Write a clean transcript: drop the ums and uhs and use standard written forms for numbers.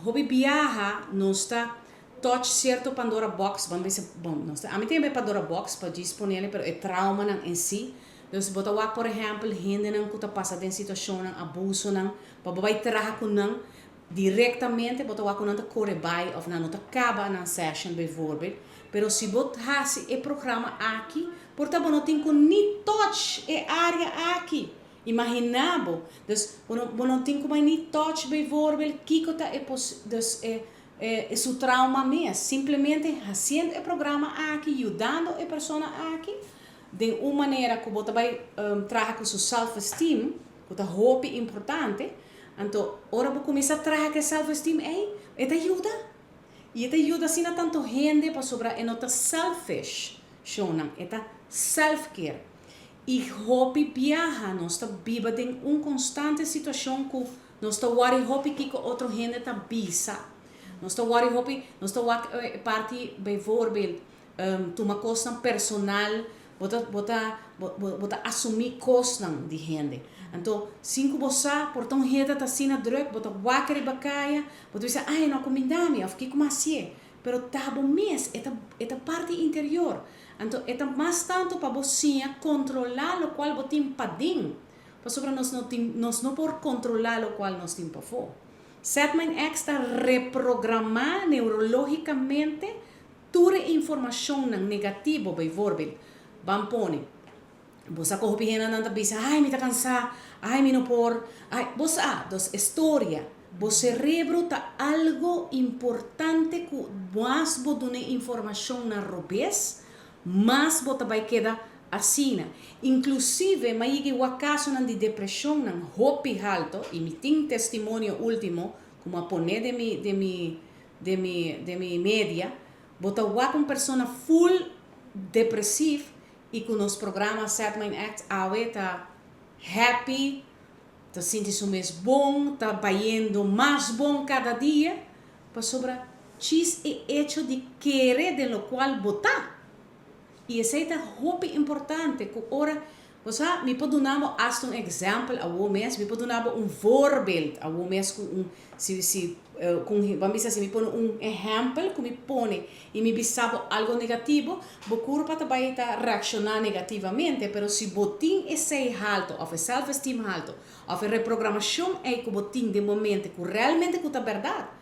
Hopi biaha nos ta touch cierto Pandora box, ban bisa, bon, nos ta, ami tin e Pandora box pa djis ponele, pero e traumanan en si. Dus bo ta wak, por ehempel, hendenan ku ta pasa den situacionnan, abusonan, pa bo bai traha ku nan directamente, bo ta wak ku nan ta kore bai of nan no ta kaba nan session bijvoorbeeld. Pero si bo hasi e programa aki, por ta bo no tin ku ni touch e area aki. Imagina bo. Dus bo no tin ku bai ni touch bijvoorbeeld kiko ta e dus e su trauma mes. Simplemente haciendo e programa aki, yudando e persona aki, di un manera ku bo ta bai traha ku su self-esteem, ku ta hopi importante. Anto, ora bo kuminsá traha ku self-esteem ei, e ta yuda. I e ta yuda asina tantu hende pasobra e no ta selfish, shownan, e ta self-care. I hopi biaha nos ta biba den un konstante situashon ku nos ta worry hopi kiko otro hende ta bisa. Nos ta worry hopi, nos ta wak parti bijvoorbeeld tuma kosnan personal, bo ta asumí kosnan di hende. Anto, sin ku bo sa, por ta un hende ta asina druk, bo ta wak riba kaya, bo ta bisa, "Ai, no kuminda mi," of "Kiko m'a hasié?" Pero ta bo mes, e ta parti interior. Anto, e ta mas tantu pa bo siña kontrolá lokual bo tin paden. Pasobra nos no por kontrolá lokual nos tin pafó. Setmind X ta reprogramá neurológikamente tur informashon negativo, bijvoorbeeld. Ban pone. Bo sa ku hopi hende ta bisa, "Ai, mi ta kansá, ai, mi no por." Ai, bo sa, dus historia. Bo serebro ta algu importante ku mas bo duna informashon na robes, mas bo ta bai keda asina. Inclusive, m'a yega wak kasonan di depreshon nan hopi haltu, i mi tin testimonio último, ku m'a pone den mi media, bo ta wak un persona full depresivo i ku nos programa Set Mind Act awe ta happy, ta sinti su mes bon, ta bayendo mas bon kada dia, pasobra djis e hecho di kere den lokual bo ta. I esei ta hopi importante ku ora, osea, mi por duna bo hasta un ehèmpel awo mes, mi por duna bo un voorbeeld awo mes ku un si ku ban bisa si mi pone un ehèmpel ku mi pone i mi bisa bo algu negativo, bo kurpa ta bai ta reakshoná negativamente, pero si bo tin esei haltu, of e self-esteem haltu, of e reprogramashon ei ku bo tin den momento ku realmente ku ta berdat.